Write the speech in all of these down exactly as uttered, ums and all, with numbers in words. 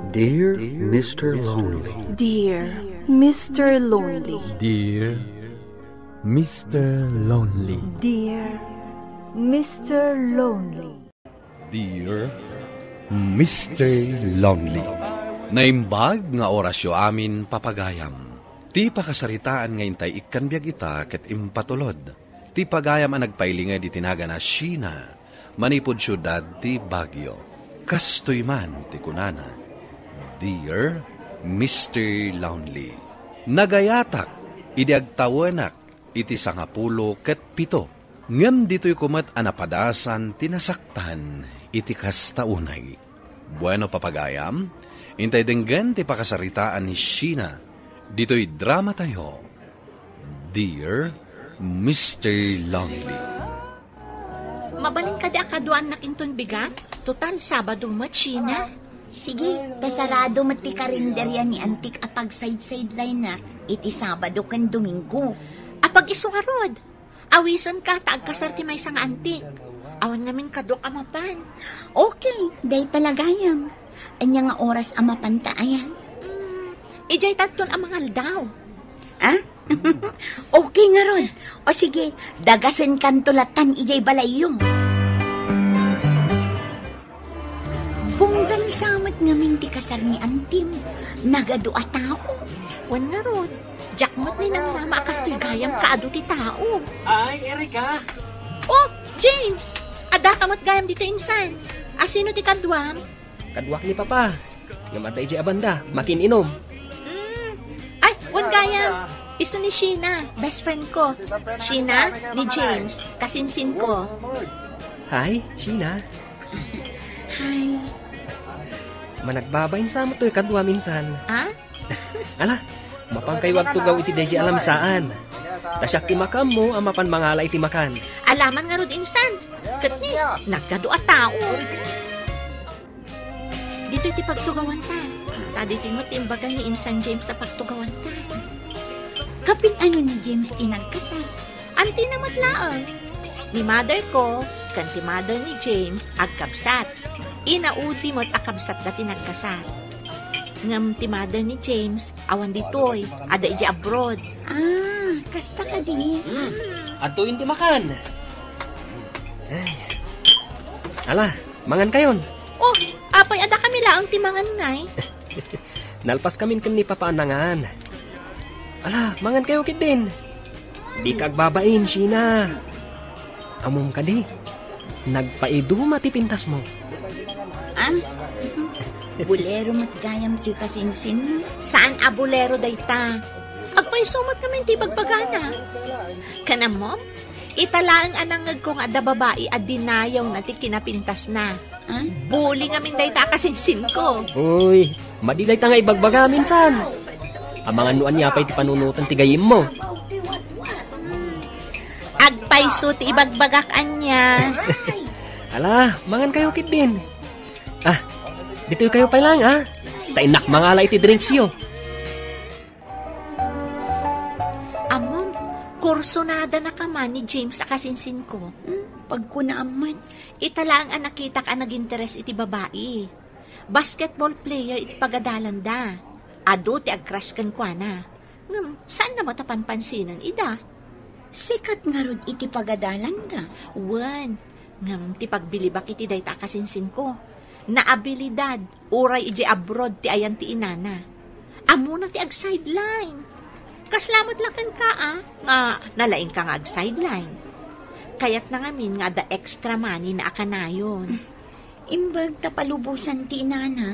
Dear Mister Lonely. Dear Mister Lonely. Dear Mister Lonely. Dear Mister Lonely. Dear Mister Lonely. Naimbag nga orasyo amin, papagayam. Ti pakasaritaan nga intay ikkan biag ita ket impatulod ti pagayam a nagpailinged iti nagan a Sheena manipud siudad ti Baguio. Kastoy man ti kunana, "Dear Mister Lonely, nagayatak idi agtawenak iti sangapulo ket pito, ngem ditoy ko met a napadasan ti nasaktan iti kasta unay." Bueno, papagayam, intay denggen ti pakasaritaan ni Sheena ditoy dramatayo, Dear Mister Lonely. Mabalin kadi a kaduaannak inton bigat? Total, Sabado met, Sheena. Sige, ta sarado met ti karinderya ni Antik a pag-side-sideline-na iti Sabado ken Domingo. Apag-isu ngarud, awisenka ta agkasar ti maysa nga Antik. Awan ngamin kaduak a mapan. Okay, dayta la gayam. Ania nga oras a mapanta ayan? Mm, idiay tadton a mangaldaw. Ah? Okay ngarud. O sige, dagasenkanto latan idiay balayyo. Bunggan sa met ngamin ti kasar ni Antim. Nagadu a tao. Wen ngarud, diak met ninamnama a kastoy gayam kaadu ti tao. Ay, Erika! Oh, James! Adda ka met gayam ditoy insan. Asino ti kaduam? Kaduak ni Papa. Ngem adda idiay a banda, makin-inom. Mm. Ay, wen gayam. Isu ni Sheena, best friend ko. Sheena, ni James, kasinsin ko. Hi, Sheena. Hi. Managbabain sa met toy kaduam insan. Ah? Ala, mapankayo agtugaw iti daydiay a lamsaan. Ta siak ti makaammo a mapan mangala iti makan. Alaman ngarud insan. Ket ni, nagadu a tao. Ditoy ti pagtugawanta. Ta ditoy met ti imbaga ni Insan James a pagtugawanta. Kapin ano ni James ti nagkasar? Antina met laeng. Ni mother ko, ken ti mother ni James, agkabsat. Inaudi met a kabsatda ti nagkasar. Ngem ti mother ni James, awan ditoy, adda idiay abroad. Ah, kasta kadi. Hmm, adtoyen ti makan. Ay. Ala, mangankayon. Oh, apay, adda kami laeng ti mangan ngay? Nalpas kamin ken ni Papa a nangan. Ala, mangankayo ketdin. Dika agbabain, Sheena. Ammom kadi, nagpaiduma ti pintasmo. Ah? Bolero met gayam ti kasinsinmo? Saan a bolero dayta? Agpayso met ngamin ti ibagbagana. Ken ammom, ita laeng a nangngegko nga adda babai a dinayawna ti kinapintasna. Ah? Buli ngamin dayta a kasinsinko. Uy, madi dayta nga ibagbagam insan. Amangan no ania pay ti panunoten ti gayyemmo. Agpayso ti ibagbagak ania. Ala, mangankayo ketdin. Ah, ditoykayo pay laeng, ah. Ta innak mangala iti drinksyo. Ammom, kursunadana ka man ni James a kasinsinko. Hmm, pagkunaam man. Ita laeng a nakitak a naginteres iti babai. Basketball player iti pagadalanda. Adu ti agcrush kenkuana. Ngem, saanna met a panpansinen ida. Sikat ngarud iti pagadalanda. Wen, ngem ti pagbilibak iti dayta a kasinsinko, naabilidad uray idiay abroad ti ayan ti inana. Ammona ti agsideline. Kasla met la kenka, a, nga nalaingka nga agsideline. Kayatna ngamin nga adda extra money-na a kanayon. Imbag ta palubosan ti inana.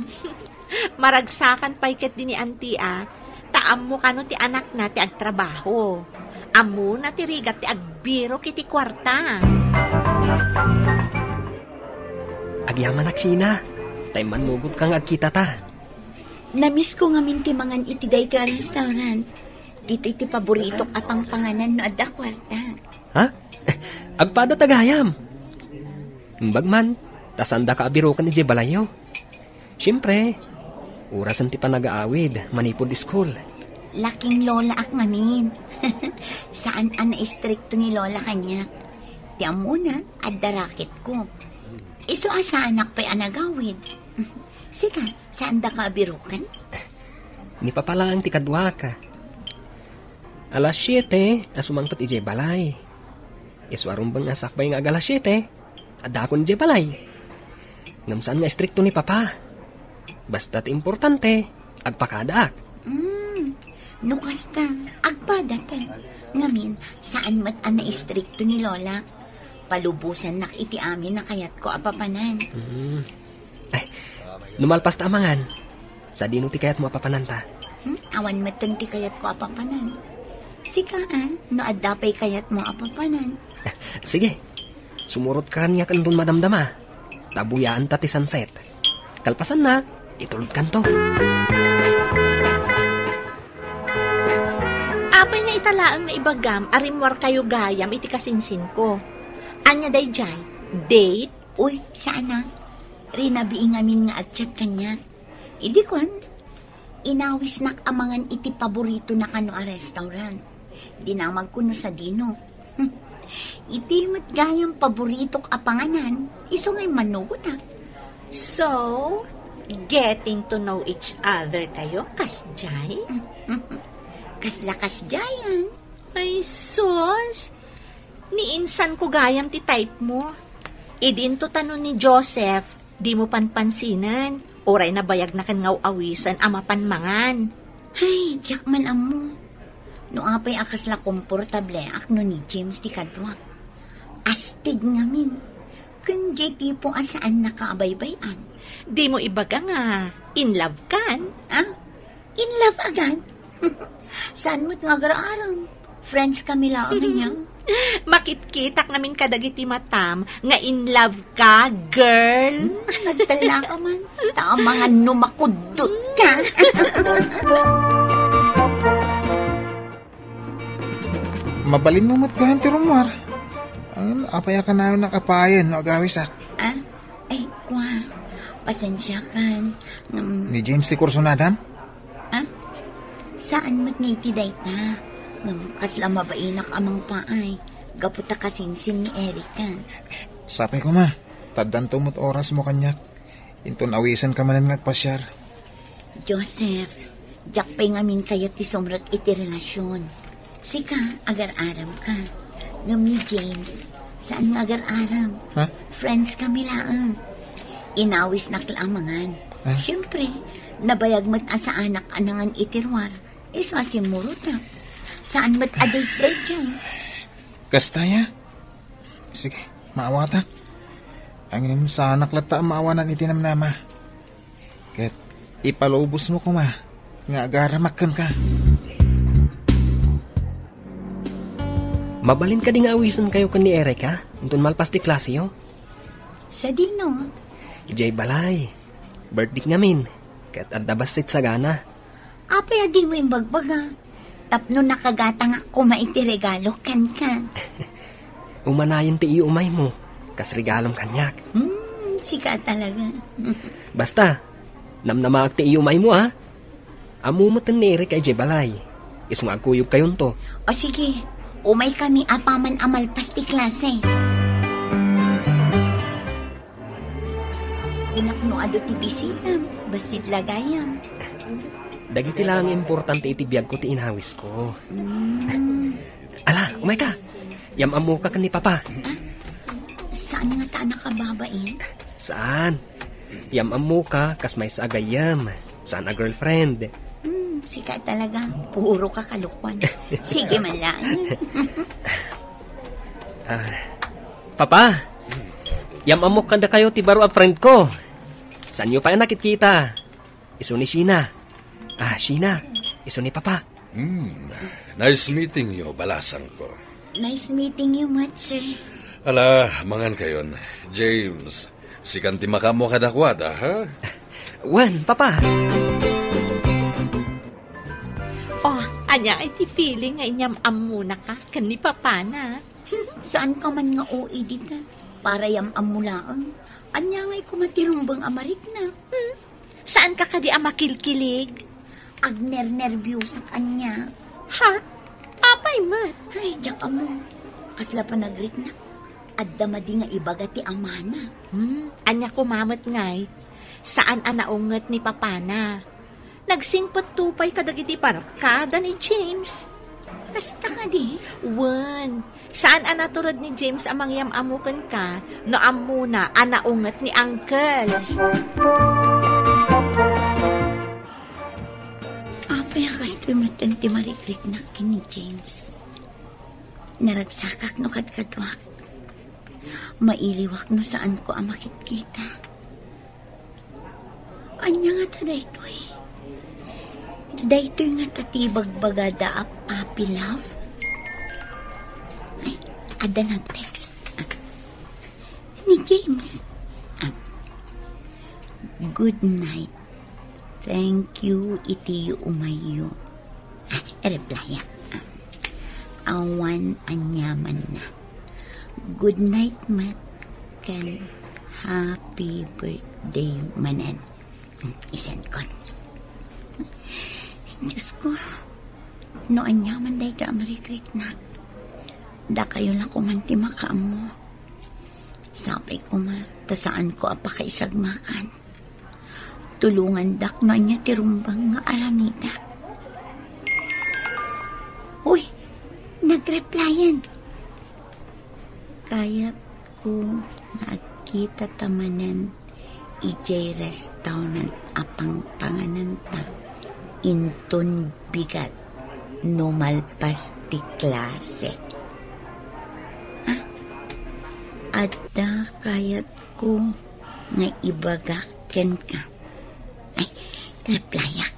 Maragsakan pay ketdi ni anti a, ta ammo kano ti anakna ti agtrabaho. Ammona ti rigat ti agbirok iti kuarta. Agyamanak, Sheena, ta immannugotka nga agkitata. Namisko ngamin ti mangan iti daytoy a restaurant. Ditoy ti paboritok a pangpanganan no adda kuarta. Ha? Agpada ta gayam. Imbag man, ta saandaka a biroken idiay balayyo. Siempre, orasen ti panagaawid manipud school. Laking lolaak ngamin. Saan a naistrikto ni Lola kaniak. Ti ammona, adda racketko. Isu a saanak pay a nagawid. Sika, saandaka a biroken? Ni Papa laeng ti kaduak. Alas siete, a sumangpet idiay balay. Isu a rumbeng a sakbay nga ag-alas siete, addaakon idiay balay. Ngem saan nga istrikto ni Papa. Basta ti importante, agpakadaak. Hmm, no kasta, agpadata. Ngamin, saan met a naistrikto ni Lola. Palubosannak iti amin a kayatko a papanan. Hmm. Ay, no malpas ta amangan, sadino ti kayatmo a papananta? Hmm? Awan metten ti kayatko a papanan. Sika, ah, no adda pay kayatmo a papanan. Sige, sumurot ka kaniak inton madamdama. Ta buyaanta ti sunset. Kalpasanna, itulodkanto. Apay nga ita laeng nga ibagam a rimmuarkayo gayam iti kasinsinko? Ania daydiay? Date? Uy, saan a. Rinabii ngamin nga agchat kaniak. Idi kuan, inawisnak amangan iti paboritona kano a restaurant. Dinamagko no sadino. Iti met gayam paboritok a panganan, isu ngay manugotak. So, getting to know each other kayo, kasdiay? Kasla kasdiayan. Ay, sus! Ni insan ko gayam ti type mo. Idinto tano ni Joseph, dimo panpansinen, uray nabayagnakan nga aw-awisen a mapan mangan. Ay, diak man ammo. No apay a kasla komportableak no ni James ti kaduak. Astig ngamin. Ken diay tipo a saannaka a baybay-an. Dimo ibaga nga in love kan? Ah? In love agad? Saan met nga agar-aram? Friends kami laeng niya. Makitkitak ngamin kadagiti matam nga in love ka, girl. Hmm, nagtella ka man. Ta amangan no makuddot ka. Mabalinmo met gayam ti rummuar. Ngem apay a kanayon a kapayen no agawisak? Ah? Ay, kua. Pasensiakan. Ngem Ni James ti kursunadam? Ah? Saan met nga iti dayta? Ngem kasla mabainak a mangpaay. Gapu ta kasinsin ni Erica. Sapay koma, ta addanto met orasmo kaniak. Inton awisenka manen nga agpasiar. Joseph, diak pay ngamin kayat ti sumrek iti relasyon. Sika, agar-aram ka. Ngem ni James, saan nga agar-aram? Ha? Friends kami laeng. Inawisnak la amangan. Ha? Siyempre, nabayag met a saanak a nangan iti ruar. Isu a simmurotak. Saan met a date-date dyan. Kasta ya? Sige, maawatak. Ngem saanak latta a maawanan iti namnama. Ket ipalubosmo koma nga agaramak kenka. Mabalin kadi nga awisenkayo ken ni Erica inton malpas ti klaseyo? Sadino? Idiay balay. Birthday ngamin. Ket adda bassit sagana. Apay a dimo imbagbaga? Tapno nakagatangak koma iti regalo kenka. Umanayon ti iumaymo, kas regalom kaniak. Hmm, sika talaga. Basta, namnamaak ti iumaymo, a. Ammo met ni Erica idiay balay. Isu nga agkuyogkayonto. O sige, umay kami apaman a malpas ti klase. Kunak no adu ti bisitam, bassit la gayam. Dagiti laeng importante iti biagko ti inawisko. Mm. Ala, umayka. Yam-ammoka ken ni Papa. Ah? Saan nga ta nakababain? Saan? Yam-ammoka kas maysa a gayyem. Saan a girlfriend. Hmm, sika talaga. Puro ka kalokoan. Sige man lang. Ah, Papa, yam-ammok kadakayo ti baro a friend ko. Saanyo pay a nakitkita? Isu ni Sheena. Ah, Sheena, isu ni Papa. Hmm, nice meeting you, balasangko. Nice meeting you, Matse. Ala, mangan kayon. James, sikan ti makaammo kadakuada, ha? Wen, Papa. Oh, ania iti feeling nga inyam-ammonaka ken ni Papana? Saan ka man nga O A dita? Para yam-ammo laeng. Ania nga ikumatirungbeng a mariknak? Hmm? Saan ka kadi a makilkilig? Agnernerbiosak ania. Ha? Apay met? Ay, diak ammo. Kasla panagriknak. Adda madi nga ibaga ti amana. Hmm, ania koma met ngay? Saan a naunget ni papana. Nagsingpetto pay kadagiti barkada ni James. Kasta kadi? Wen, saan a natured ni James a mangyam-ammo kenka no ammona a naunget ni Uncle. Apay a kastoy metten ti marikriknak ken ni James? Naragsakak no kadkaduak. Mailiwak no saanko a makitkita. Ania ngata daytoy? Daytoy ngata ti ibagbagada a puppy love? Ay, adda nag-text. Ni James. Ah, "Good night. Thank you iti umayyo." Ah, replya. Ah, awan aniamanna. "Good night met ken happy birthday manen." Hmm, isenkon. Diyos ko, no aniaman dayta a marikriknak, dakayo la koman ti makaammo. Sapay koma, ta saanko a pakaisagmakan. Tulongandak no ania ti rumbeng nga aramidak. Uy, nagreplyan. Kayatko nga agkitata manen idiay restaurant a pangpangananta inton bigat no malpas ti klase. Ah, adda kayatko nga ibagak kenka. Ay, replyak.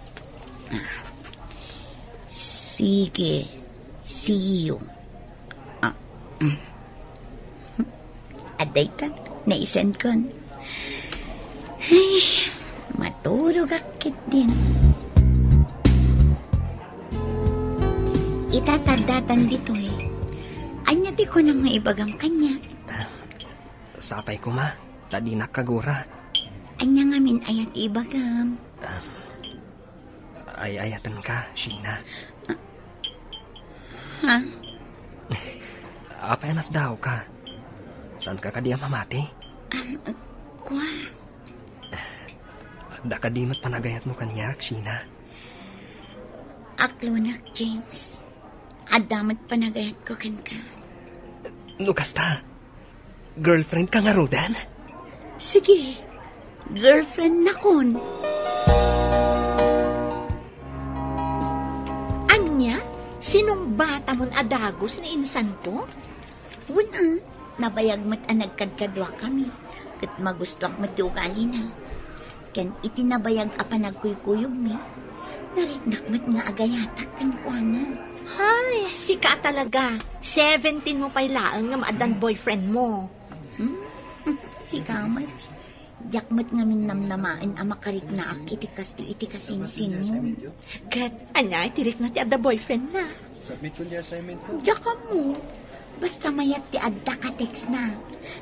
Ah, sige, see you. Ah, mm. Adda ita, naisenkon. Ay, maturogak ketdin. Ita, ta addatan ditoy. Ania ti kunam nga ibagam kaniak? Sapay koma, ta dinak kagura. Ania ngamin aya ti ibagam? Ah, ay-ayatenka, Sheena. Ha? Apay a nasdaawka? Saanka kadi a mamati? Um, kua. Adda kadi met panagayatmo kaniak, Sheena? Aklonak, James. Adda met panagayatko kenka. No kasta, girlfriendka ngaruden? Sige, girlfriendnakon. Ania, sinungbatamon a dagus ni insanko? Wen a, nabayag met a nagkadkaduakami, ket magustoak met ti ugalina. Ken iti nabayag a panagkuykuyogmi, nariknak met nga agayatak kenkuana. Hay, sika talaga. Seventeen mo pay laeng ngem addan boyfriend mo. Hmm? Sika met. Diak met ngamin namnamaen a makariknaak iti kastoy iti kasinsinmo. Ket ania iti rikna ti adda boyfriendna? Diak ammo. Basta mayat ti adda ka-textna.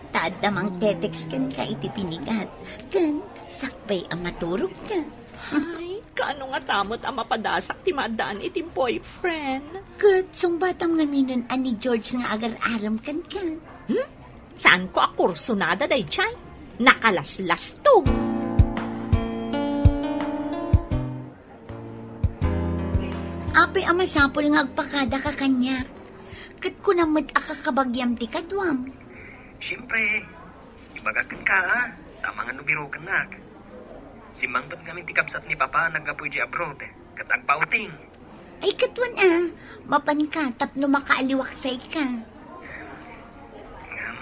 Ta adda mangte-text kenka iti pinigat. Ken sakbay a maturogka. Ay, kaano ngata met a mapadasak ti maaddaan iti boyfriend? Ket sungbatam ngaminen a ni George nga agar-arem kenka. Hmm? Saanko a kursunada daydiay? Nakalaslasto. Apay a masapul nga agpakadaka kaniak? Ket kunam met a kakabagiam ti kaduam. Siempre, ibagak kenka, a, ta amangan no birokennak. Simmangpet ngamin ti kabsat ni Papa a naggapu idiay abroad, ket agpa-outing. Ay, ket wen a, mapanka tapno makaaliwak sayka. Ngem,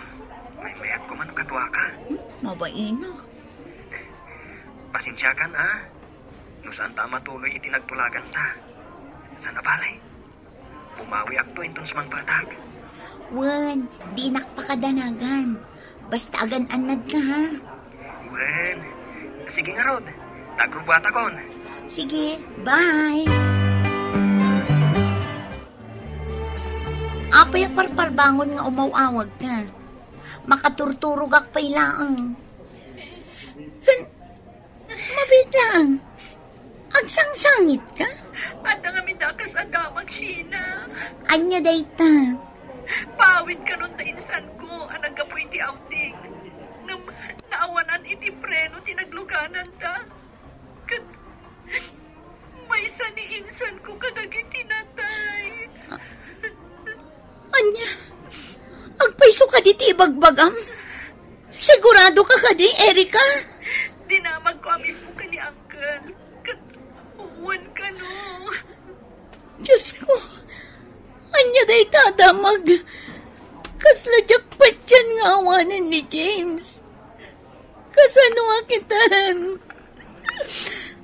maymayat koma no kaduaka. Hmm, mabainak. Pasensiakan, a, no saanta a matuloy iti nagtulaganta. Saan a bale? Bumawiakto inton sumangpetak. Wen, dinak pakadanagan. Basta agan-annadka, ha? Wen. Sige ngarud. Tagrubuatakon. Sige, bye. Apay a parparbangon nga umaw-awagka? Makaturturogak pay laeng. Ken, mabiit laeng. Agsangsangitka? Adda ngamin dakes a damag, Sheena. Ania dayta? Paawid kanon da insanko a naggapu iti outing. Ngem naawanan iti preno ti naglugar. Ananta, ket maysa ni insanko kadagiti natay. Ania? Agpayso kadi ti ibagbagam? Sigurado ka kadi, Erica? Dinamagko a mismo ken ni Uncle. Ket wen kano. Diyos ko, ania dayta a damag? Kasla diak patien nga awanen ni James. Kasano a kitan?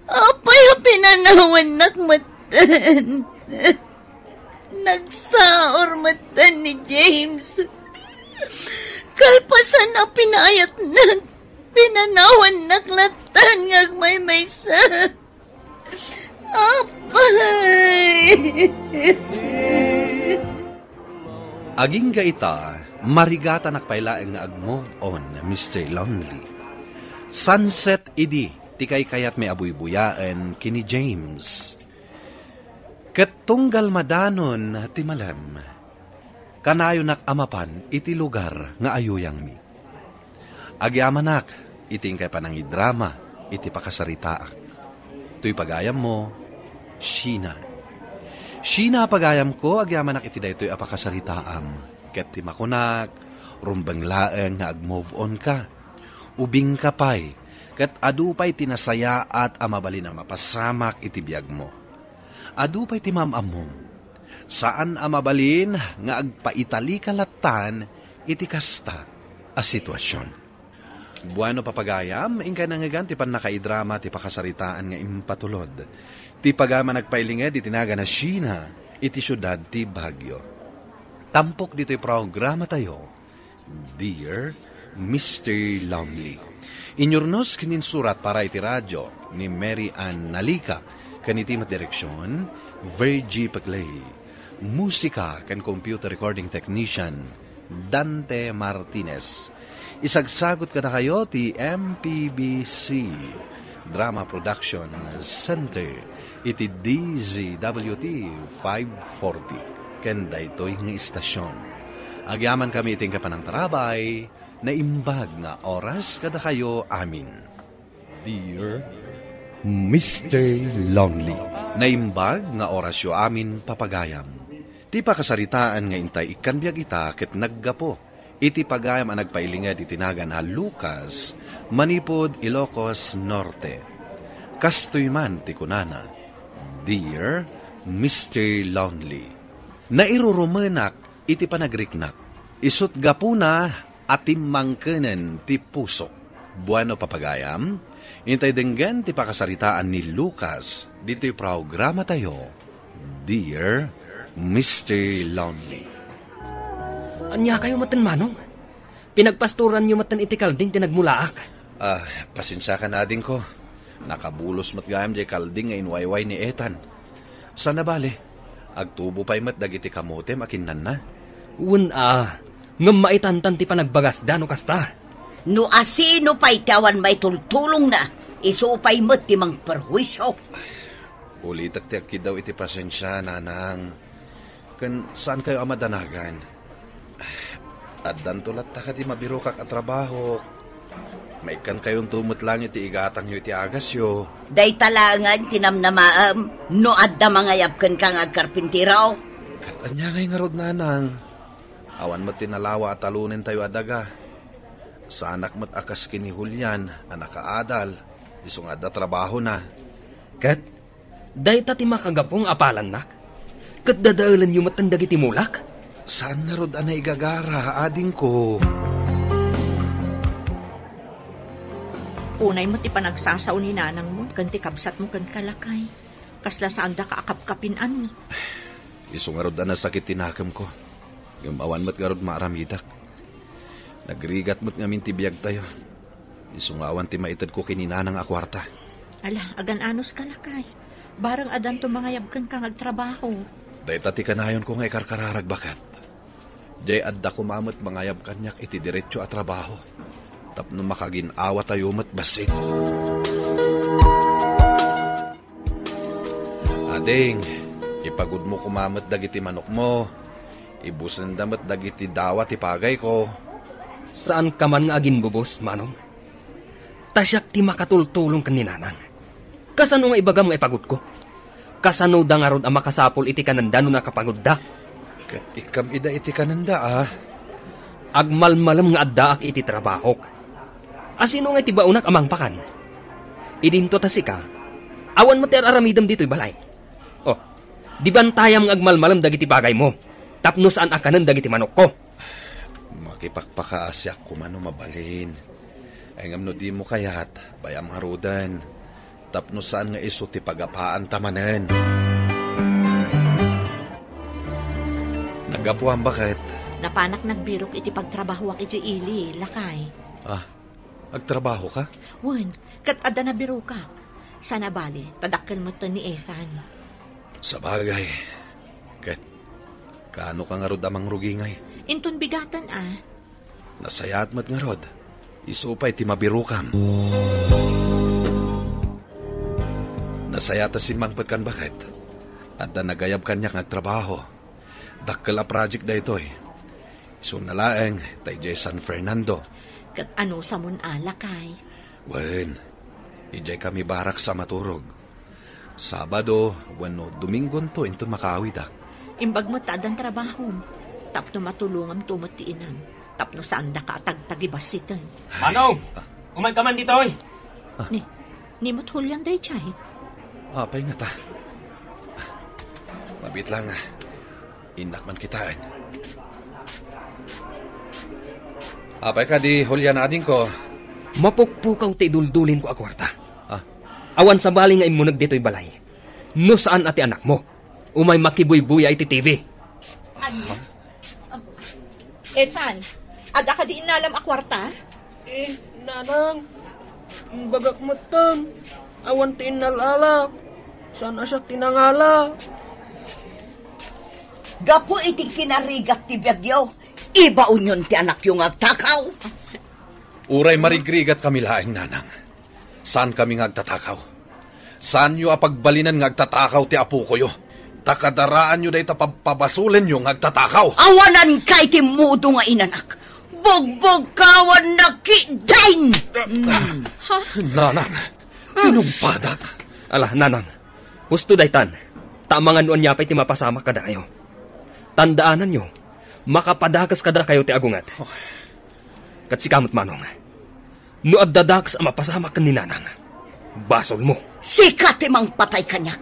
Apay a pinanawannak metten? Nagsaor metten ni James. Kalpasan a pinayatnak, pinanawannak latta nga agmaymaysa. Apay! Agingga ita, marigatanak pay laeng nga ag-move on, Mister Lonely. Sunset idi ti kaykayatmi a buybuyaen ken ni James. Ket tunggal madanon ti malem, kanayonak a mapan iti lugar nga ayuyangmi. Agyamanak iti inkay panangidrama iti pakasaritaak. Toy pagayammo, Sheena. Sheena a pagayamko, agyamanak iti daytoy a pakasaritaam. Ket ti makunak, rumbeng laeng nga ag-move on ka. Ubingka pay, ket adu pay ti nasayaat a mabalin a mapasamak iti biagmo. Adu pay ti maam-ammom. Saan a mabalin nga agpaitalika lattan iti kasta a situasion. Bueno, papagayam, inkay nangngegan ti pannakaidrama ti pakasaritaan nga impatulod ti pagayam a nagpailinged iti nagan a Sheena iti siudad ti Baguio. Tampok ditoy programatayo, Dear Mister Lonely. Inyurnos ken insurat para iti radio ni Mary Ann Nalica, ken iti met direksion, Virgie Peclay. Musika ken computer recording technician, Dante Martinez. Isagsagot kadakayo ti M P B C Drama Production Center iti D Z W T five forty ken daytoy nga istasion. Agyamankami iti inkay panangtarabay, naimbag nga oras kadakayo amin. Dear Mister Lonely. Naimbag nga orasyo amin, papagayam. Ti pakasaritaan nga intay ikkan biag ita ket naggapu iti pagayam a nagpailinged iti nagan a Lucas manipud Ilocos Norte. Kastoy man ti kunana, Dear Mister Lonely. Nairurumenak iti panagriknak. Isut' gapuna a timmangkenen ti pusok. Bueno, papagayam, intay denggen ti pakasaritaan ni Lucas ditoy programatayo, Dear Mister Lonely. Ania kayo metten, Manong? Pinagpastoranyo metten iti kalding ti nagmulaak. Ah, pasensiakan, adingko. Nakabulos met gayam diay kalding nga inwayway ni Ethan. Saan a bale, agtubo pay met dagiti kamotem a kinnanna. Wen a, ngem maitantan ti panagbagasda no kasta. No asino pay ti awan maitultulongna, isu pay met ti mangperhuisio. Ulitek ti agkiddaw iti pasensia, nanang. Ken saankayo a madanagan. Addanto latta kadi mabirokak a trabaho. Maikkankayonto met laeng iti igatangyo iti agasyo. Dayta laengen ti namnamaem no adda mangayab kenka nga agkarpintero. Ket ania ngay ngarud, nanang? Awan met ti nalawa a talonentayo a daga. Saanak met a kas ken ni Julian a nakaadal, isu nga adda trabahona. Ket dayta ti makagapu nga apalannak, ket dadaelenyo metten dagiti mulak? Saan ngarud a naigagara, adingko. Unay met ti panagsasao ni nanangmo ken ti kabsatmo kenka, lakay. Kasla saandaka a kapkapin, ano? Isu ngarud a nasakit ti nakemko. Ngem awan met ngarud maaramidak. Nagrigat met ngamin ti biagtayo. Isu nga awan ti maitedko ken ni nanang a kuarta. Ala, agan-anos ka, lakay. Bareng addanto mangayab kenka nga agtrabaho. Dayta ti kanayonko nga ikarkararag, baket. Diay adda koma met mangayab kaniak iti diretso a trabaho. Tapno makagin-awatayo met bassit. Ading, ipagudmo koma met dagiti manokmo. Ibusenda met dagiti dawa ti pagayko. Saanka man nga aginbubos, Manong. Ta siak ti makatultulong ken ni Nanang. Kasano nga ibagam nga ipagudko? Kasano da ngarud a makasapul iti kanenda no nakapagudda? Ket ikkam ida iti kanenda, a. Agmalmalem nga addaak iti trabahok. Asino nga iti baonak a mangpakan? Idinto ta sika, awan met ti ar-aramidem ditoy balay. Oh, di bantayam nga agmalmalem dagiti bagaymo, tapno saan a kanen dagiti manokko. Makipakpakaasiak koma no mabalin. Ay ngem no dimo kayat, bay-am ngaruden. Tapno saan nga isu ti pagapaanta manen. Naggapuam, baket? Napanak nagbirok iti pagtrabahoak iti ili, lakay. Ah, agtrabaho ka? Wen, ket adda nabirokak. Sana bali, ta dakkel metten ni Ethan. Sabagay. Ket, kaano ka ngarud a mangrugingay? Inton bigaten, a. Nasayaat met ngarud. Isu pay ti mabirokam. Nasayaat a simmangpetkan, baket. Adda nagayab kaniak nga agtrabaho. Dakkel a project daytoy. Isuna laeng, ta idiay San Fernando. Ket anusamon a, lakay? Wen, idiay kami barracks a maturog. Sabado, wenno Domingonto inton makaawidak. Imbag met ta addan trabahom, tapno matulongamto met ti inam, tapno saandaka a tagtagibassiten. Ay, Manong! Ah. Umayka man ditoy! Ah. Ni, ni met Julian daydiay? Apay ngata? Mabiit lang, ah. Innak man kitaen. Apay kadi, Julian, adingko? Mapukpukaw ti iduldulinko a kuarta. Ah? Awan sabali nga immuneg ditoy balay. No saan a ti anakmo, umay makibuybuya iti T V. Ano? Ethan, adda kadi innalam a kuarta? Eh, Nanang, imbagak metten, awan ti innal-alak. Saan a siak ti nangala. Gapu iti kinarigat ti biagyo, ibaonyon ti anakyo nga agtakaw. Uray marigrigat kami laeng, Nanang. Saan kami nga agtatakaw? Saanyo a pagbalinen nga agtatakaw ti apokoyo? Ta kadaraanyo dayta pabpabasolenyo nga agtatakaw. Awanan ka iti mudo nga inanak. Bugbugkawan na ki-, Dine! Mm. Nanang, tinungpadak. Ala, Nanang, husto daytan. Ta amangan no ania pay ti mapasamak kadakayo. Tandaananyo, makapadakes kadakayo ti agunget. Ket sika met, Manong, no adda dakes a mapasamak ken ni Nanang, basolmo. Sika ti mangpatay kaniak.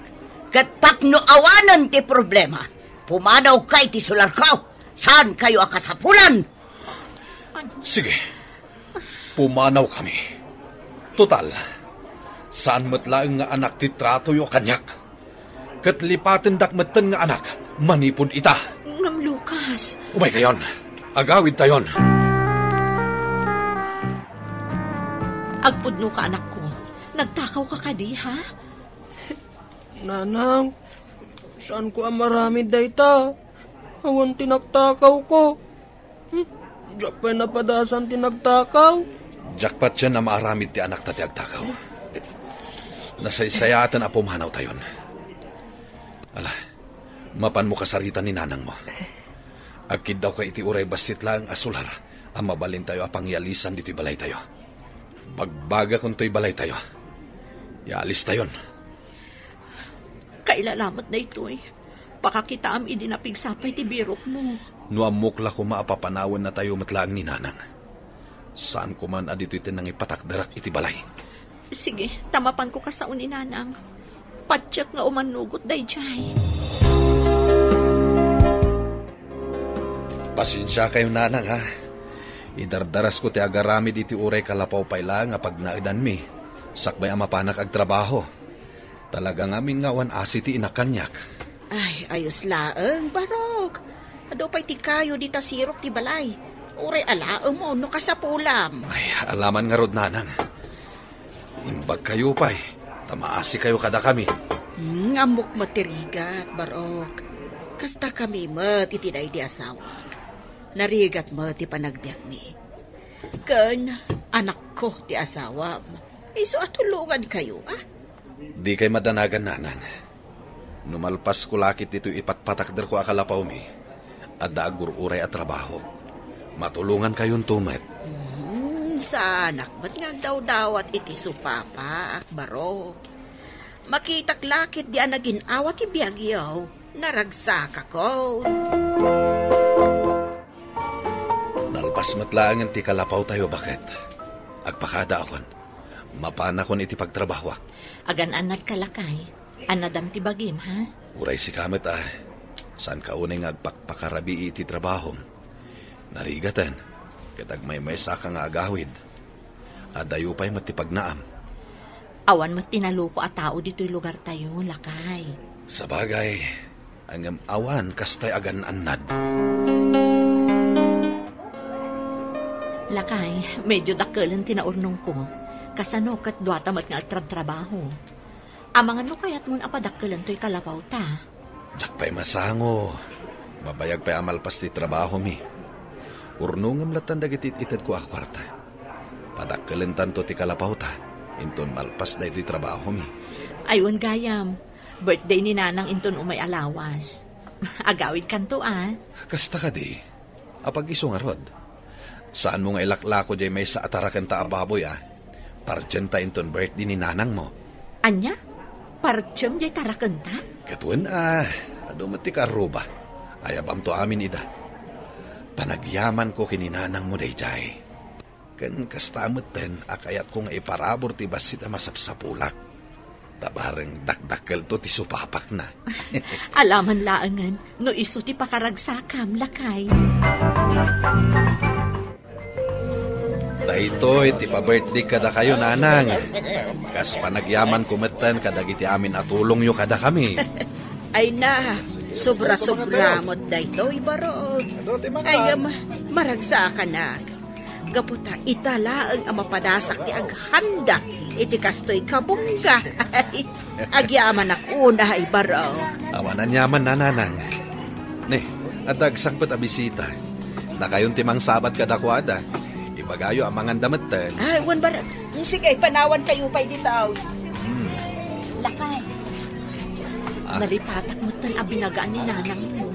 Ket tapno awanen ti problema, pumanawka iti sularko. Saankayo a kasapulan. Sige, pumanawkami. Total, saan met laeng nga anak ti tratoyo kaniak. Ket lipatendak metten nga anak manipud ita. Ngem Lucas. Umaykayon. Agawidtayon. Agpudnoka, anakko. Nagtakawka kadi, ha? Nanang, saanko a maaramid dayta. Awan ti nagtakawko. Hmm, diak pay napadasan ti nagtakaw. Diak patien a maaramid ti anakta ti agtakaw. Nasaysayaaten a pumanawtayon. Ala, mapanmo kasarita ni nanangmo. Agkiddawka iti uray bassit laeng a solar a mabalintayo a pangyalisan ditoy balaytayo. Bagbagakontoy balaytayo. Yaalistayon. Kailalamet daytoy. Pakakitaam idi napigsapay ti birokmo. No ammok la koma a papanawennatayo met laeng ni nanang. Saan koman a ditoy ti nangipatakderak iti balay. Sige, ta mapanko kasao ni nanang. Patiek nga umannugot daydiay. Pasensiakayo, nanang, ha? Idardarasko ti agaramid iti uray kalapaw pay laeng a pagnaedanmi, sakbay a mapanak agtrabaho. Talaga ngamin nga awan asi ti inak kaniak. Ay, ayos laeng, Barok. Adu pay ti kayo dita sirok ti balay. Uray alaem no kasapulam. Ay, alaman ngarud, nanang. Imbagkayo pay, ta maasikayo kadakami. Hmm, ammok met ti rigat, Barok. Kasta kami met iti daydi asawak. Narigat met ti panagbiagmi. Ken anakko ti asawam. Isu a tulongankayo, a? Dikay madanagan, nanang. No malpasko la ket ditoy ipatpatakderko a kalapawmi, adda agur-uray a trabahok. Matulongankayonto met. Hmm, Saanak met nga agdawdawat iti supapaak, baro. Makitak la ketdi a nagin-awa ti biagyo, naragsakakon. Nalpas met laengen ti kalapawtayo, baket. Agpakadaakon. Mapanakon iti pagtrabahoak. Agan-annadka, lakay. Annadam ti bagim, ha? Uray sika met, a. Saanka unay nga agpakpakarabii iti trabahom. Narigaten, ket agmaymaysaka nga agawid. Adayo pay met ti pagnaam. Awan met ti naluko a tao ditoy lugartayo, lakay. Sabagay, ngem awan kastay agan-annad. Lakay, medyo dakkelen ti naurnongko. Kasano ket duata met nga agtrabtrabaho? Amangan no kayatmon a padakkelan toy kalapawta. Diak pay masango. Mabayag pay a malpas ti trabahomi. Urnongem latta dagiti it-itedko a kuarta. Padakkelentanto ti kalapawta inton malpas daytoy trabahomi. Ay, wen gayam. Birthday ni Nanang inton umay a lawas. Agawidkanto, a. Kasta kadi? Apag-isu ngarud, saanmo nga ilaklako diay maysa a tarakenta a baboy, a? Partienta inton birthday ni nanangmo. Ania? Partiem diay tarakenta? Ket wen, a, adu met ti kaarruba. Ayabamto amin ida. Panagyamanko ken ni nanangmo daydiay. Ken kasta metten a kayatko nga iparabur ti bassit a masapsapulak. Ta bareng dakdakkelto ti supapakna. Alaman laengen no isu ti pakaragsakam, lakay. Daytoy ti pa-birthday kadakayo, Nanang. Kas panagyamanko metten kadagiti amin a tulongyo kadakami. Ay na, sobra-sobra met daytoy, baro. Ay, ma-, maragsakanak. Gapu ta ita laeng a mapadasak ti aghanda iti kastoy kabungga. Agyamanak unay, baro. Awan aniaman, Nanang. Ne, adda agsangpet a bisita. Dakayon ti mangsabat kadakuada. Ibagayo a manganda metten. Ay, wen, baro. Sige, panawankayo pay dita. Hmm. Lakay. Ah. Nalipatak metten a binagaan ni nanangmo.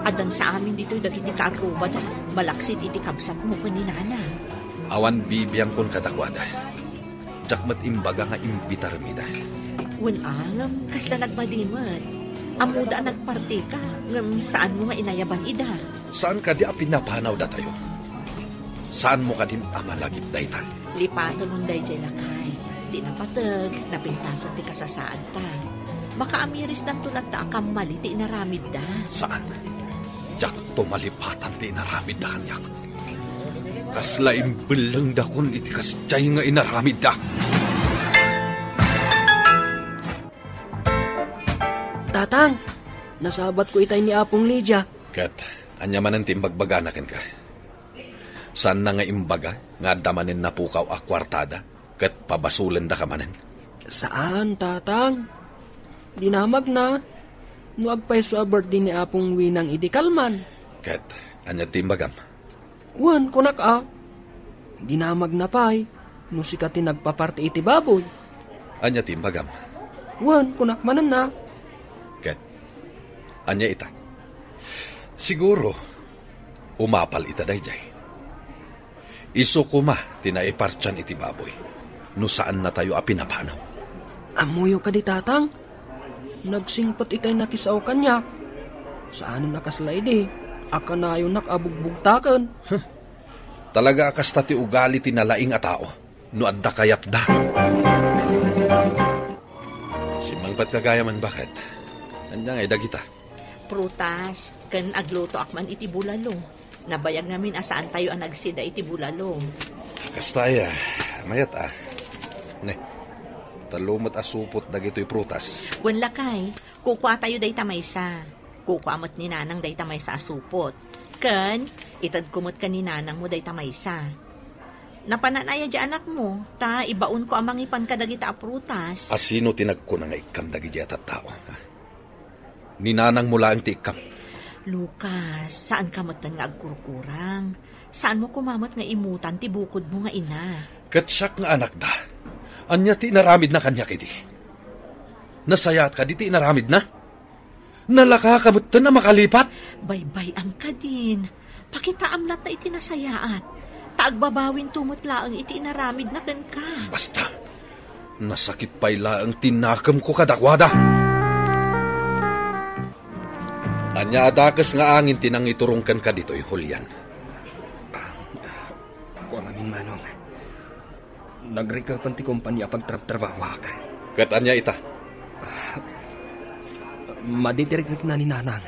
Addan sa amin ditoy dagiti kaarrubada, malaksid iti kabsatmo ken ni nana. Awan bibiangkon kadakuada. Diak met imbaga nga imbitarem ida. Wen, a, ngem kasla nagmadi met. Ammoda a nagpartika, ngem saanmo nga inayaban ida. Saan kadi a pinapanaw datayo? Saanmo kadin a malagip dayta? Lipatanon daydiay, lakay. Ti napateg, napintasan ti kasasaadta. Makaamirisdanto latta a kammali ti inaramidda. Saan? Diakto malipatan ti inaramidda kaniak. Kasla imbellengdakon iti kasdiay nga inaramidda. Tatang, nasabatko itay ni Apong Lydia. Ket, ania manen ti imbagbagana kenka? Saanna nga imbaga nga adda manen napukaw a kuartada ket pabasolendaka manen? Saan, Tatang. Dinamagna no agpayso a birthday ni Apong Winang idi kalman. Ket, ania ti imbagam? Wen, kunak a, dinamagna pay no sika ti nagpaparti iti baboy. Ania ti imbagam? Wen, kunak manenna. Ket, ania ita? Siguro, umapal ita daydiay. Isu koma ti naipartian iti baboy, no saannatayo a pinapanaw. Ammoyo kadi, Tatang? Nagsingpet itay nakisao kaniak. Saanen a kasla idi a kanayonak a bugbugtaken. Huh. Talaga a kasta ti ugali ti nalaing a tao no adda kayatda. Simmangpetka gayam, baket. Ania ngay dagita? Prutas, ken aglutoak man iti bulalo. Nabayag ngamin a saantayo a nagsida iti bulalo. Kasta aya, mayat a. Ne, tallo met a supot dagitoy prutas. Wen, lakay, kukuatayo dayta maysa. Kukua met ni nanang dayta maysa a supot. Ken, itedko met ken ni nanangmo dayta maysa. Napanan aya di anakmo, ta ibaonko a mangipan kadagita a prutas. A sino ti nagkuna nga ikkam dagiti a tattao, ha? Ni nanangmo laeng ti ikkam. Lucas, saanka metten nga agkurkurang. Saanmo koma met nga imutan ti bukodmo nga ina. Ket siak nga anakda. Ania ti inaramidna kaniak idi? Nasayaat kadi ti inaramidna? Nalaka ka metten a makalipat? Baybay-am kadin. Pakitaam latta iti nasayaat. Ta agbabawinto met laeng iti inaramidna kenka. Basta, nasakit pay laeng ti nakemko kadakuada. Ania a dakes nga angin ti nangiturong kenka ditoy, Julian? Kua ngamin, Manong. Nagrikepen ti kompania a pagtrabtrabahoak. Ket ania ita? Madi ti rikrikna ni Nanang.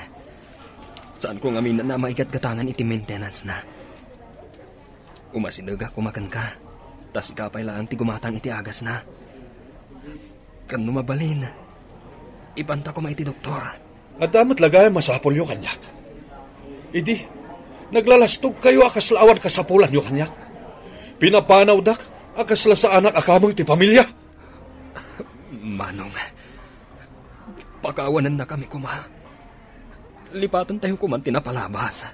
Saanko ngamin a maigatgatangan iti maintenance-na. Umasidegak koma kenka, ta sika pay laeng ti gumatang iti agasna. Ken no mabalin, ipanta koma iti doktor. Adda met la gayam masapulyo kaniak. Idi, naglalastogkayo a kasla awan kasapulanyo kaniak. Pinapanawdak a kasla saanak a kameng ti pamilia. Manong, pakawanennakami koma. Lipatentayo koman ti napalabas.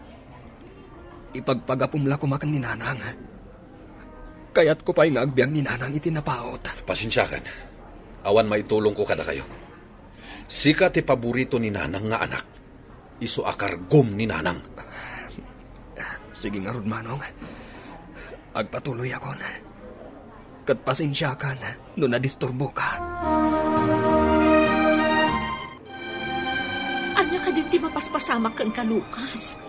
Ipagpagapom la koma ken ni Nanang. Kayatko pay nga agbiag ni Nanang iti napaut. Pasensiakan. Awan maitulongko kadakayo. Sika ti paborito ni Nanang nga anak. Isu a kargom ni Nanang. Sige ngarud, Manong. Agpatuloyakon. Ket pasensiakan no nadisturboka. Ania kadin ti mapaspasamak kenka, Lucas?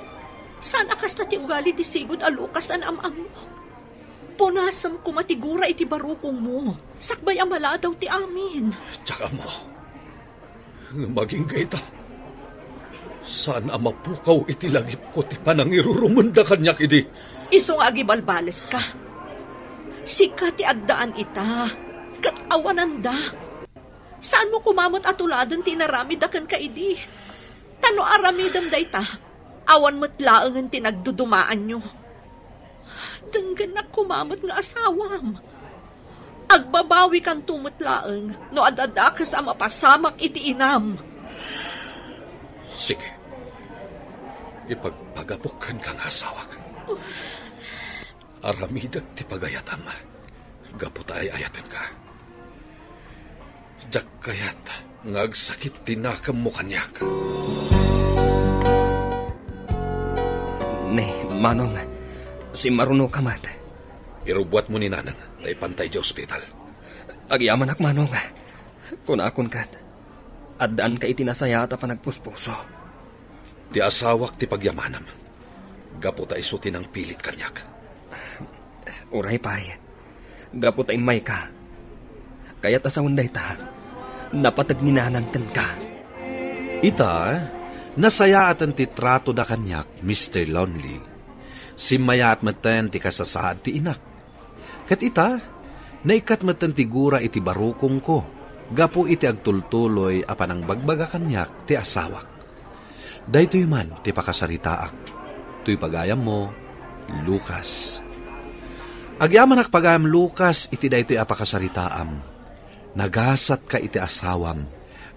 Saan a kasta ti ugali ti sigud a Lucas a naam-ammok. Punasem koma ti gura iti barukongmo, sakbay a maladaw ti amin. Diak ammo. Ngem agingga ita, saan a mapukaw iti lagipko ti panangirurumenda kaniak idi. Isu nga agibalbaleska. Sika ti addaan ita, ket awananda. Saanmo koma met a tuladen ti inaramidda kenka idi. Ta no aramidem dayta, awan met laengen ti nagdudumaanyo. Denggennak koma met nga asawam. Agbabawikanto met laeng no ad-addakes a mapasamak iti inam. Sige. Ipagpagapok kenka nga asawak. Aramidek ti pagayatam gapu ta ay-ayatenka. Diak kayat nga agsakit ti nakemmo kaniak. Ne, Manong, simmarunoka met. Irubbuatmo ni Nanang, ta ipanta idiay ospital. Agyamanak, Manong. Kunakon ket, addaanka iti nasayaat a panagpuspuso. Ti asawak ti pagyamanam, gapu ta isu ti nangpilit kaniak. Uray pay, gapu ta immayka. Kayat a sawen dayta, napateg ni Nanang kenka. Ita, nasayaaten ti tratoda kaniak, Mister Lonely. Simmayaat metten ti kasasaad ti inak. Ket ita, naikkat metten ti gura iti barukongko gapu iti agtultuloy a panangbagbaga kaniak ti asawak. Daytoy man ti pakasaritaak. Toy pagayammo, Lucas. Agyamanak pagayam Lucas iti daytoy a pakasaritaam. Nagasatka iti asawam,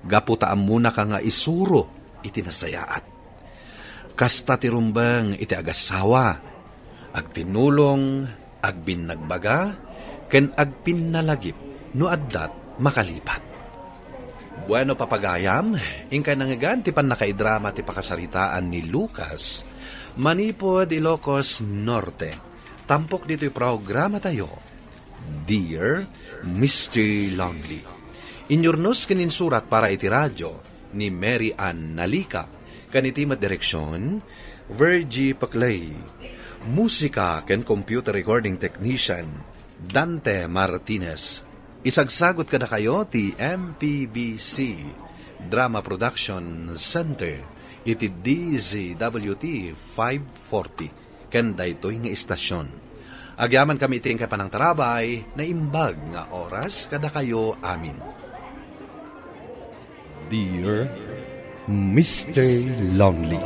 gapu ta ammonaka nga isuro iti nasayaat. Kasta ti rumbeng iti agassawa, agtinnulong, agbinnagbaga, ken agpinnalagip no addat makalipat. Bueno, papagayam, inkay nangngegan ti pannakaidrama ti pakasaritaan ni Lucas manipud Ilocos Norte. Tampok ditoy programatayo, Dear Mister Lonely. Inyurnos ken insurat para iti radio ni Mary Ann Nalica, ken iti met direksion, Virgie Paclay. Musika ken computer recording technician, Dante Martinez. Isagsagut kadakayo ti M P B C Drama Production Center iti D Z W T five forty. Ken daytoy nga istasion. Agyamankami iti inkay panangtarabay, naimbag nga oras kadakayo amin. Dear Mister Lonely.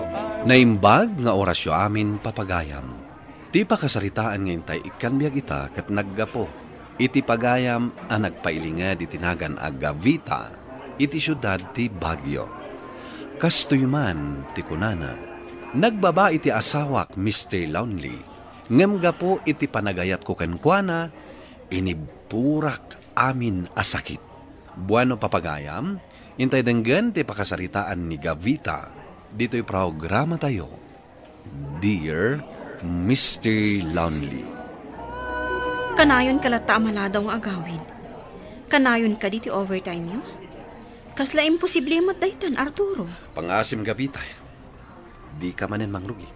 Naimbag nga orasyo amin, papagayam. Ti pakasaritaan nga intay ikkan biag ita ket naggapu iti pagayam a nagpailinged iti nagan a Gavita iti siudad ti Baguio. Kastoy man ti kunana, "Nagbabai ti asawak, Mister Lonely, ngem gapu iti panagayatko kenkuana, inibturak amin a sakit." Bueno, papagayam, intay denggen ti pakasaritaan ni Gavita ditoy programatayo. Dear Mister Lonely. Kanayon ka latta a maladaw nga agawid. Kanayon kadi ti overtime-yo? Kasla imposible met daytan, Arturo. Pangasim, Gavita. Dika manen mangrugi.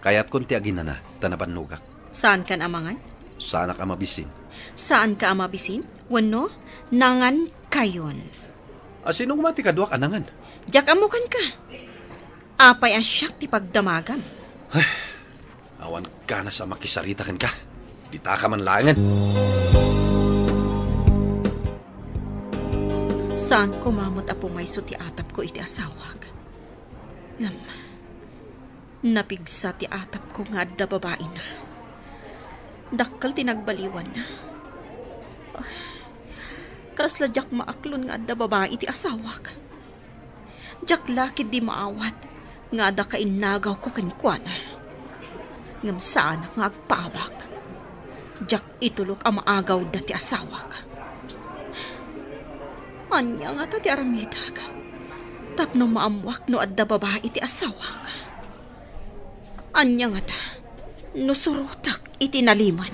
Kayatkon ti aginana, ta nabannogak. Saankan a mangan? Saanak a mabisin. Saanka a mabisin? Wenno, nangankayon. A, sino koma ti kaduak a nangan? Diak ammo kenka. Apay a siak ti pagdamagam? Awan ganas a makisarita kenka. Ditaka man laengen. Saan koma met a pumayso ti atapko iti asawak. Ngem, napigsa ti atapko nga adda babaina. Dakkel ti nagbaliwanna. Kasla diak maaklon nga adda babai ti asawak. Diak la ketdi maawat nga adda kainnagawko kenkuana. Ngem saanak nga agpaabak. Diak itulok a maagawda ti asawak. Ania ngata ti aramidek tapno maammoak no adda babai ti asawak? Ania ngata no surotek iti nalimed?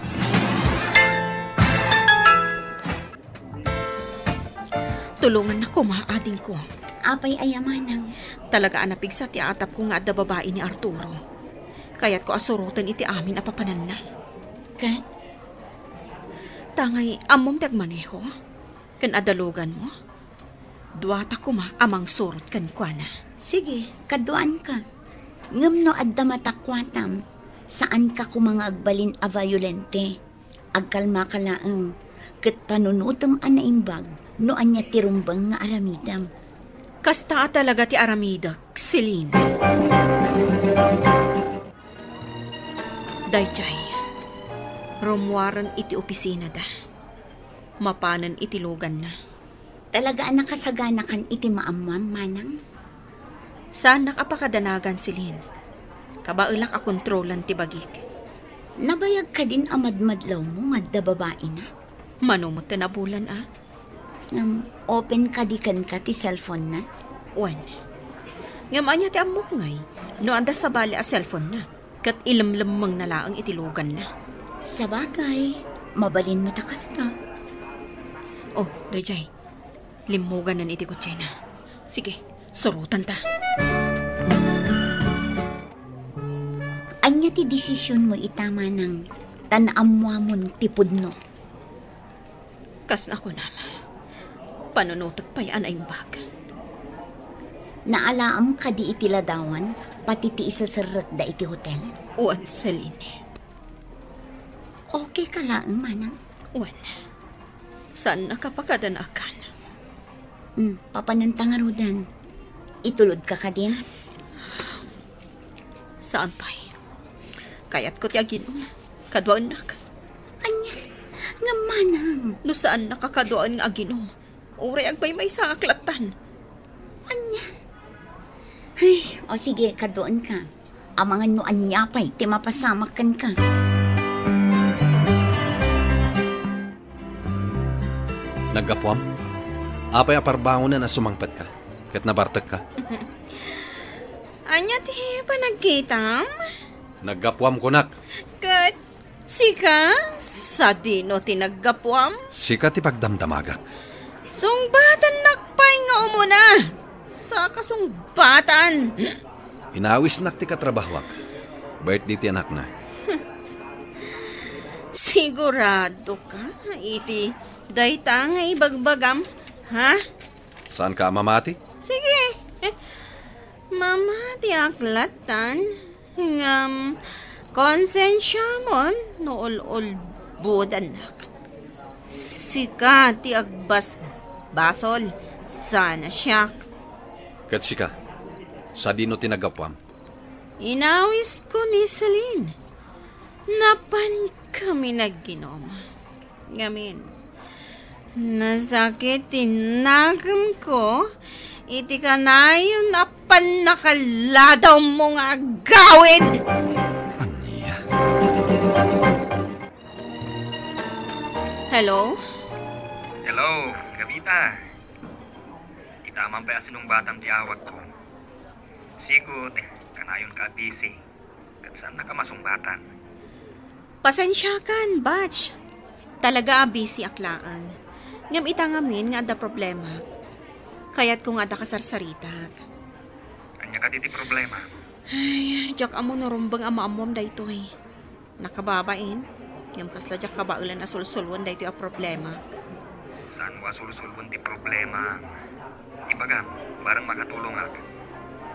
Tulongannak koma, adingko. Apay aya manang? Talaga a napigsa ti atapko nga adda babai ni Arturo. Kayatko a suroten iti amin a papananna. Ket? Tangay, ammom ti agmaneho? Ken adda loganmo? Duata koma a mangsurot kenkuana. Sige, kaduaanka. Ngem no adda matakuatam, saanka koma nga agbalin a violente. Agkalmaka laeng, ket panunotem a naimbag no ania ti rumbeng nga aramidem. Kasta a talaga ti aramidek, Celine. Daydiay, rummuaren iti opisinada. Mapanen iti loganna. Talaga a nakasaganakan iti maammuam, manang? Saannak a pakadanagan, Celine. Kabaelak a kontrolan ti bagik. Nabayag kadin a madmadlawmo nga adda babaina? Mano met ti nabulan a? Ngem, open kadi kenka ti cellphone-na? Wen. Ngem ania ti ammok ngay no adda sabali a cellphone-na? Ket ilemlemmengna laeng iti loganna. Sabagay, mabalin met a kasta. Oh, daydiay. Limmuganen iti kotsena. Sige, surotanta. Ania ti desisionmo ita, manang, ta naammuamon ti pudno? Kas nakunam, panunotek pay a naimbag. Naalaem kadi iti ladawan, pati ti iseserrekda iti hotel? Wen, Celine. Okay ka laeng, manang? Wen, saannak a pakadanagan. Hmm, papananta ngaruden. Itulodka kadin? Saan pay. Kayatko ti aginom. Kaduaennak. Ania? Ngem manang. No saannak a kaduaen nga aginom, uray agmaymaysaak lattan. Ania? Ay, o sige, kaduaenka. Amangan no ania pay ti mapasamak kenka. Naggapuam? Apay a parbangonen a sumangpetka ket nabartekka? Ania ti panagkitam? Naggapuam kunak. Ket sika, sadino ti naggapuam? Sika ti pagdamdamagak. Sungbatannak pay nga umuna. Saka sungbatan. Inawisnak ti katrabahoak. Birthday ti anakna. Sigurado ka iti dayta nga ibagbagam, ha? Saanka a mamati? Sige. Mamatiak lattan. Ngem, konsensiamon no ul-ulbodannak. Sika ti agbasbasol sana siak. Ket sika, sadino ti naggapuam? Inawisko ni Celine. Napankami nagginom. Ngamin, nasakit ti nakemko iti kanayon a pannakaladawmo nga agawid! Ania? Hello? Hello, Gabita. Ita man pay a sinungbatam ti awagko. Sigut, kanayon ka a busy. Ket saannak a masungbatan. Pasensiakan, Batch. Talaga a busy ak laeng. Ngem ita ngamin nga adda problema. Kayatko nga adda kasarsaritak. Ania kadi ti problema? Ay, diak ammo no rumbeng a maammom daytoy. Nakababain, ngem kasla diak kabaelan a sulsulwen daytoy a problema. Saanmo a sulsulwen ti problema? Ibagam, barang makatulongak.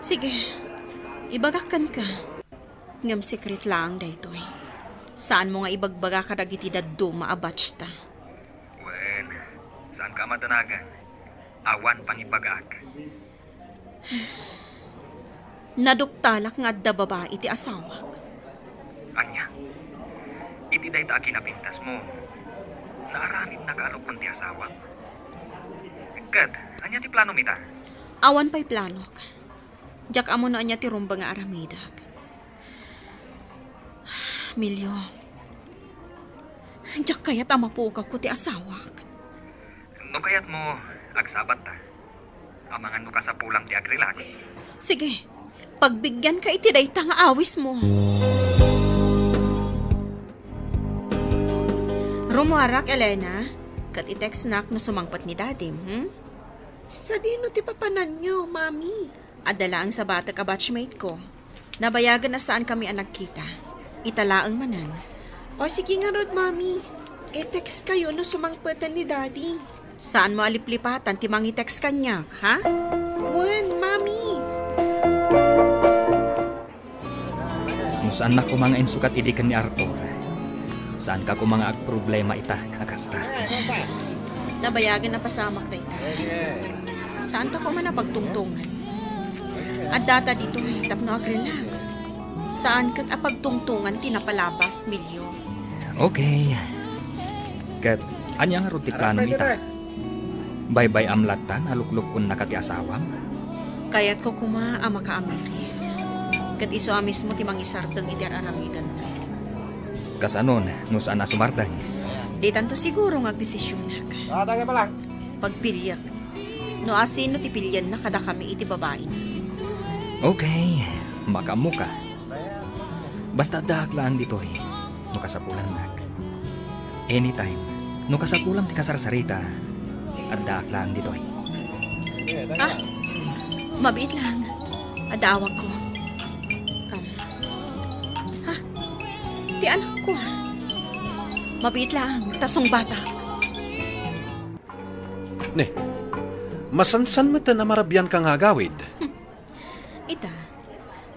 Sige, ibagak kenka. Ngem sekret laeng daytoy. Saanmo nga ibagbaga kadagiti dadduma a batch ta. Wen, saanka a madanagan. Awan pangibagaak. Naduktalak nga adda babai iti asawak. Ania? Iti dayta a kinapintasmo, naaramidnaka a lukon ti asawam? Ket, ania ti planom ita? Awan pay planok. Diak ammo no ania ti rumbeng nga aramidak. Milio, diak kayat a mapugawko ti asawak. No kayatmo, agsabatta. Amangan no kasapulam ti agrelax. Sige, pagbigyanka iti dayta nga awismo. Rumuarak, Elena, ket i-textnak no sumangpet ni Dadim, hmm? Sadino ti papananyo, Mami? Adda laeng sabatek a batchmate ko. Nabayagen a saankami a nagkita. Ita laeng manen. O, sige ngarud, Mami. I-textkayo no sumangpeten ni Daddy. Saanmo a liplipatan ti mangi-text kaniak, ha? Wen, Mami. No saannak koma nga insukat idi ken ni Arthur, saanka koma nga agproblema ita a kasta. Nabayagen a pasamak dayta. Saanta koma a pagtungtongan. Addata ditoy tapno agrelax. Saan ket a pagtungtongan ti napalabas, Milio. Okay. Ket ania ngarud ti planom ita? Baybay-am lattan a luklukkonnaka ti asawam? Kayatko koma a makaamiris. Ket isu a mismo ti mangisardeng iti ar-aramidenna. Kasanon no saan a sumardeng? Ditanto siguro nga agdesisionak. Pagpiliak. No asino ti pilienna kadakami iti babain. Okay, makaammoka. Basta addaak laeng ditoy, no kasapulannak. Anytime, no kasapulam ti kasarsarita, addaak laeng ditoy. Ah, mabiit laeng. Adda awagko. Um, ha? Ti anakko. Mabiit laeng, ta sungbatak. Ne, masansan met a marabianka nga agawid. Ita,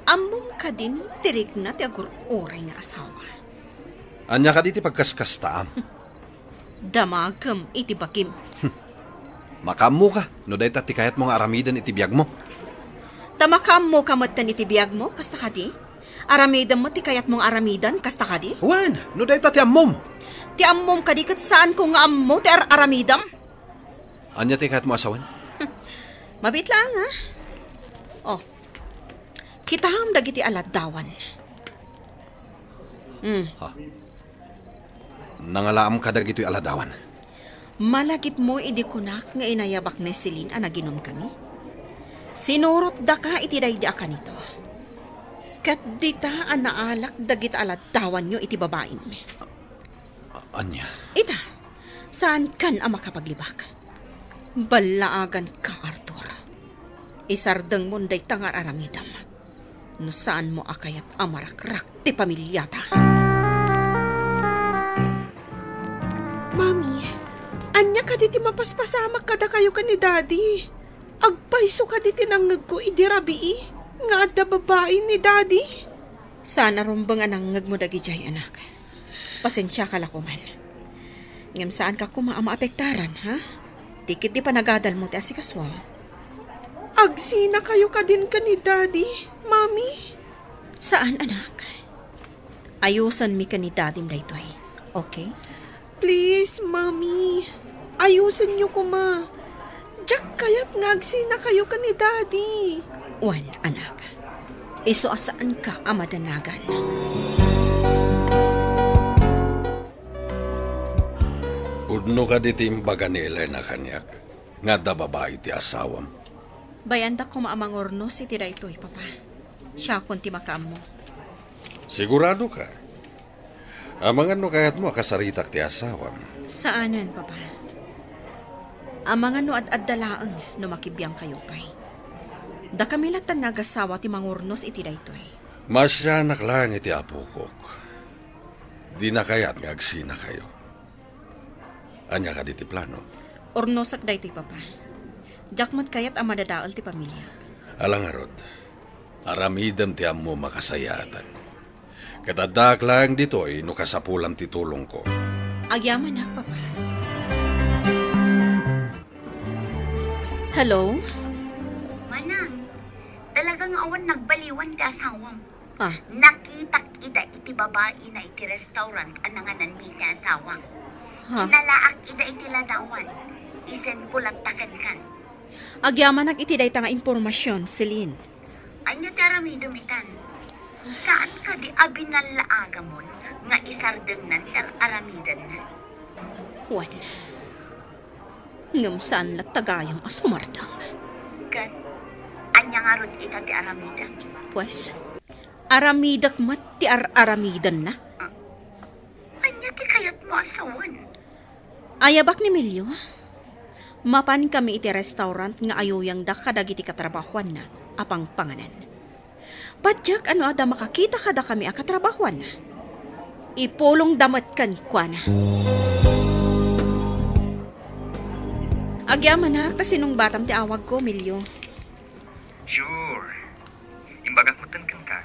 ammom kadin ti rikna ti agur-uray nga asawa? Ania kadi ti pagkaskastaam? Damagem iti bakim. Makaammoka no dayta ti kayatmo nga aramiden iti biagmo. Ta makaammoka metten iti biagmo, kasta kadi? Aramidem met ti kayatmo nga aramiden, kasta kadi? Wen, no dayta ti ammom. Ti ammom kadi ket saanko nga ammo ti ar-aramidem? Ania ti kayatmo a sawen? Mabiit laeng, ha? Oh. Kitaem dagiti aladdawan. Hmm. Ha? Nangalaamka dagitoy aladdawan? Malagipmo idi kunak nga inayabak ni Celine a naginomkami? Sinurotdaka iti daydi a kanito. Ket dita a naalak dagiti aladdawanyo iti babaim. A-, ania? Ita, saankan a makapaglibak. Ballaaganka, Arthur. Isardengmon dayta nga ar-aramidem. No saanmo a kayat a marakrak ti pamiliata. Mami, ania kadi ti mapaspasamak kadakayo ken ni Daddy? Agpayso kadi ti nangngegko idi rabii nga adda babai ni Daddy? Saan a rumbeng a nangngegmo dagidiay, anak. Pasensiaka la koman. Ngem saanka koma a maapektaran, ha? Ti ketdi panagadalmo ti asikasuam. Agsinakayo kadin ken ni Daddy, Mami? Saan, anak. Ayosenmi ken ni Dadim daytoy, okay? Please, Mami. Ayosenyo koma. Diak kayat nga agsinakayo ken ni Daddy. Wen, anak. Isu a saanka a madanagan. Pudno kadi ti imbaga ni Elena kaniak nga adda babai ti asawam? Bayandak koma a mangurnos iti daytoy, Papa. Siakon ti makaammo. Sigurado ka? Amangan no kayatmo a kasaritak ti asawam. Saanen, Papa. Amangan no ad-adda laeng no makibiangkayo pay. Dakami latta nga agasawa ti mangurnos iti daytoy. Maasianak laeng iti apokok. Dina kayat nga agsinakayo. Ania kadi ti plano? Urnosak daytoy, Papa. Diak met kayat a madadael ti pamiliak. Ala ngarud, aramidem ti ammom a kasayaatan. Ket addaak laeng ditoy no kasapulam ti tulongko. Agyamanak, Papa. Hello? Manang, talaga nga awan nagbaliwan ti asawam. Ah. Nakitak ida iti babaina iti restaurant a nangananmi ti asawam. Ha? Inalaak ida iti ladawan. Isenko latta kenkan. Agyamanak iti dayta nga impormasion, Celine. Ania ti aramidem itan? Saan kadi a binallaagamon nga isardengnan ti ar-aramidenna? Wen, ngem saan latta gayam a sumardeng. Ket ania ngarud ita ti aramidem? Pues, aramidek met ti ar-aramidenna. Ah, ania ti kayatmo a sawen? Ayabak ni Emilio, mapan kami iti restaurant nga ayuyangda kadagiti katrabahuanna a pangpanganan. Patiek a no adda makakita kadakami a katrabahuanna, ipulongda met kenkuana. Agyamanak ta sinungbatam ti awagko, Emilio. Sure. Imbagak metten kenka.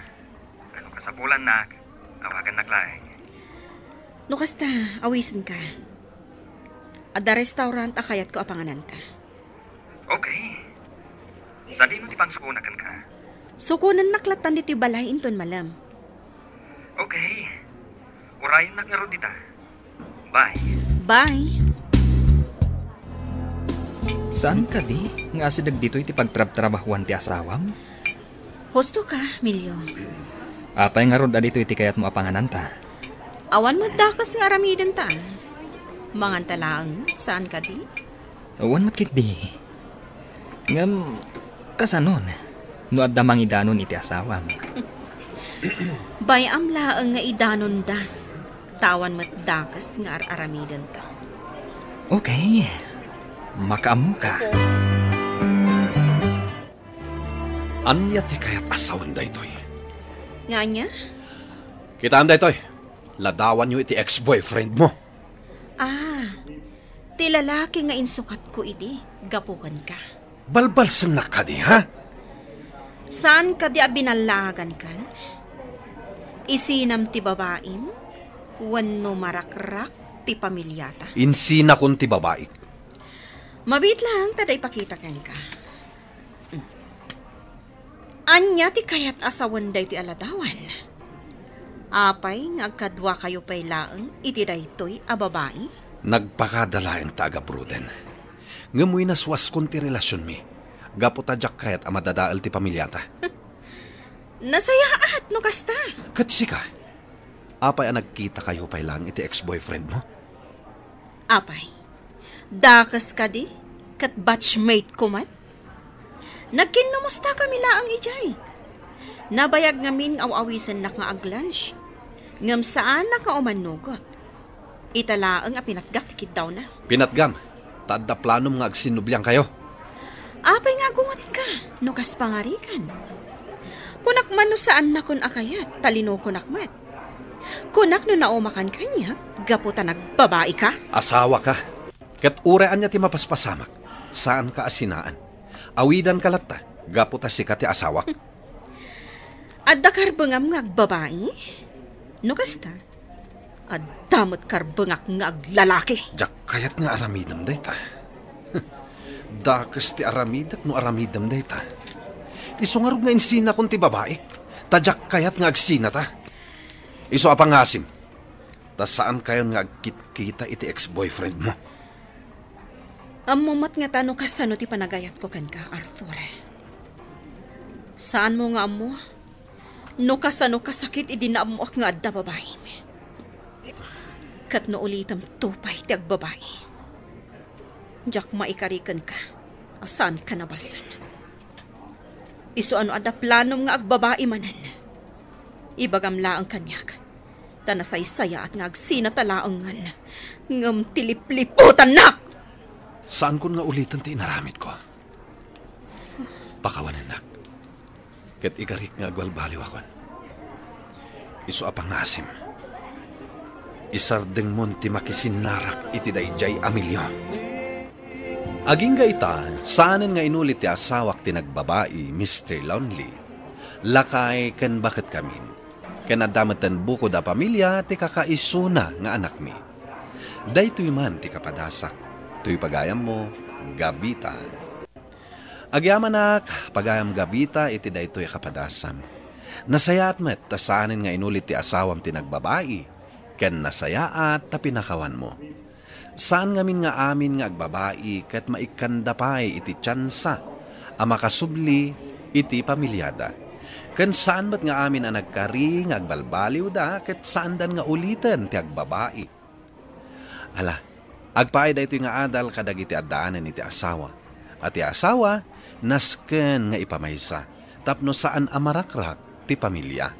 Ano kasapulannak, awagannak laeng. No kasta, awisenka. Adda restaurant a kayatko a pangananta. Okay. Sadino ti pangsukonak kenka? Sukonennak lattan ditoy balay inton malem. Okay. Urayennak ngarud dita. Bye. Bye. Saan kadi nga asideg ditoy ti pagtrabtrabahuan ti asawam? Husto ka, Emilio. Apay ngarud a ditoy ti kayatmo a pangananta? Awan met dakes nga aramidenta. Manganta laeng, saan kadi? Awan met ketdi. Ngem, kasanon, no adda mangidanon iti asawam? Bay-am laeng nga idanonda, ta awan met dakes nga ar-aramidenta. Okay. Makaammoka. Ania ti kayat a sawen daytoy? Nga ania? Kitaem daytoy. Ladawanyo iti ex-boyfriend mo. Ah, ti lalaki nga insukatko idi, gapu kenka. Balbalsennak kadi, ha? Saan kadi a binallaagankan? Isinam ti babaim, wenno marakrak ti pamiliata? Insinakon ti babaik. Mabiit laeng ta adda ipakita kenka. Ania ti kayat a sawen daytoy a ladawan? Apay nga agkaduakayo pay laeng iti daytoy a babai? Nagpakada laeng ta agabruden. Ngem winaswaskon ti relasionmi, gapu ta diak kayat a madadael ti pamiliata. Nasayaat no kasta. Ket sika, apay a nagkitakayo pay laeng iti ex-boyfriend mo? Apay, dakes kadi ket batchmate ko met? Nagkinnumustakami laeng idiay. Nabayag ngamin nga aw-awisennak nga ag-lunch. Ngem saanak nga umannugot. Ita laeng a pinatgak ti kiddawna. Pinatgam, ta adda planom nga agsinnubliangkayo. Apay nga agungotka no kas pangarikan? Kunak man no saannakon a kayat, ta linokonak met. Kunak no naumakan kaniak, gapu ta nagbabaika? Asawaka. Ket uray ania ti mapaspasamak, saanka a sinaan. Awidanka latta, gapu ta sika ti asawak. Adda karbengam nga agbabai? No kasta, adda met karbengak nga aglalaki. Diak kayat nga aramidem dayta. Dakes ti aramidek no aramidem dayta. Isu ngarud nga insinakon ti babaik, ta diak kayat nga agsinata. Isu a pangngaasim, ta saankayon nga agkitkita iti ex-boyfriend mo. Ammo met ngata no kasano ti panagayatko kenka, Arthur. Saanmo nga ammo no kasano kasakit idi naammoak nga adda babaim. Ket no ulitemto pay ti agbabai, diak maikari kenka a saanka nabalsan. Isu a no adda planom nga agbabai manen, ibagam laeng kaniak. Ta nasaysayaat nga agsinata laengen, ngem ti lipliputannak! Saankon nga uliten ti inaramidko. Pakawanennak. Ket igarik nga agbalbaliwakon. Isu a pangngasim. Isardengmon ti makisinnarak iti daydiay a milio. Agingga ita, saanen nga inulit ti asawak ti nagbabai, Mister Lonely. Lakay ken baketkamin. Ken adda metten bukod a pamilia ti kakaisuna nga anakmi. Daytoy man ti kapadasak. Toy pagayammo, Gavita. Agyamanak, pagayam Gavita, iti daytoy a kapadasam. Nasayaat met ta saanen nga inulit ti asawam ti nagbabai, ken nasayaat ta pinakawanmo. Saan ngamin nga amin nga agbabai ket maikkanda pay iti tiansa a makasubli iti pamiliada. Ken saan met nga amin a nagkari nga agbalbaliwda ket saandan nga uliten ti agbabai. Ala, agpaay daytoy nga adal kadagiti addaanen iti asawa. A ti asawa, nasken nga ipamaysa, tapno saan a marakrak ti pamilia.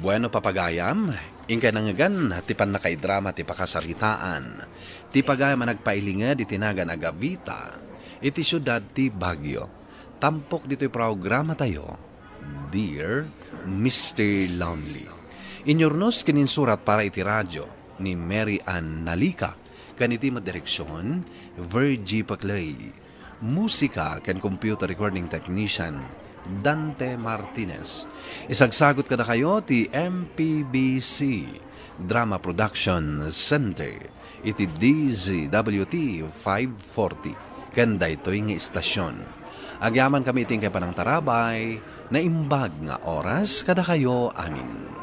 Bueno, papagayam, inkay nangngegan ti pannakaidrama ti pakasaritaan. Ti pagayam a nagpailinged iti nagan a Gavita, iti siudad ti Baguio. Tampok ditoy programatayo, Dear Mister Lonely. Inyurnos ken insurat para iti radio ni Mary Ann Nalica, ken iti met direksion, Virgie Paclay. Musika ken computer recording technician, Dante Martinez. Isagsagut kadakayo ti M P B C Drama Production Center iti D Z W T five forty ken daytoy nga istasyon. Agyamankami iti inkay panangtarabay, naimbag nga oras kadakayo amin.